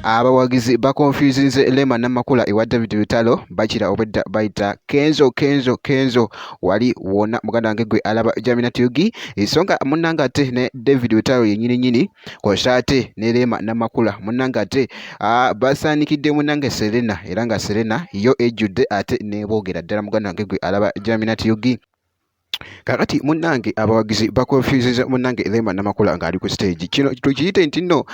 Abawagizi bakonfuzinze Rema Namakula ewa David Lutalo, bakira obwedda bayita Kenzo Kenzo Kenzo wali wona muganda wange gwe alaba Jamina Tugi ensonga munnange ate ne David Lutalo yennyini nnyini kw'ossa ate ne Rema Namakula munnange ate basaanikidde munnange Serena era nga Serena yo ejjudde ate n'eboogera ddala muganda wange gwe alaba Jamina Tugi. Kakati munnange abawagizi bakonfusinze munnange Rema Namakula ng'ali ku stage. Kino tukiyite nti nno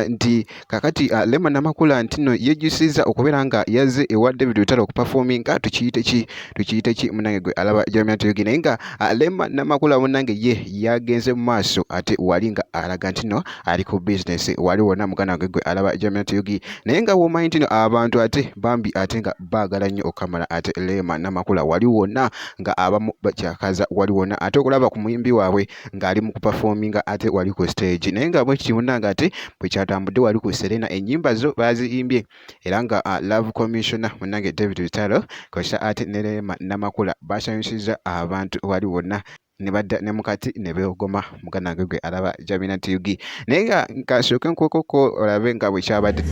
nti kakati Rema Namakula nti nno yejjusizza okubeera nga yazze ewa David Lutalo okupafominga. Tukiyite ki? Tukiyite ki munnange gwe alaba Jeremiah Tuyogi? Naye nga Rema Namakula munnange ye yagenze mu maaso ate wali nga alaga nti nno ali ku bizinesi wali wonna muganda wange gwe alaba Jeremiah Tuyogi. Naye nga womanyi nti nno abantu ate bambi ate nga baagala nnyo okukamala ate Rema Namakula wali wonna nga abamu bakyakaza wali wonna ate okulaba ku muyimbi waabwe ng'ali mu kupafominga ate wali ku stage. Naye nga bwekiti munnange ate bwe kyatambudde wali ku Serena, ennyimba zo baaziyimbye era nga Love Commissioner munnange David Lutalo kw'ossa ate ne Rema Namakula basanyusizza abantu wali wonna ne badda ne mukati ne beegoma muganda wange gwe alaba Jamina TUG. Naye nga kasooke nkuwekoko olabe nga bwe kyabadde.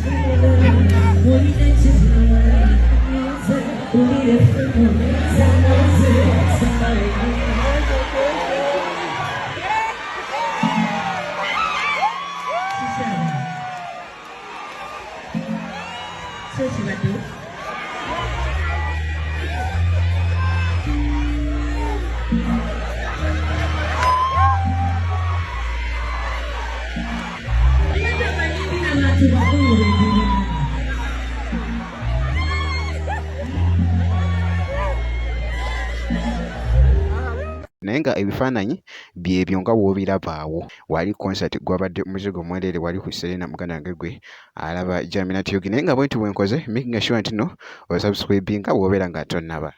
Naye nga ebifaananyi byebyo nga w'obiraba awo. Wali concert gwabadde muzigo mwereere wali ku Serena muganda wange gwe alaba Jaminat Yugi. Naye nga bwenti bwenkoze making sure nti no osubscribinga bw'obeera nga tonnaba.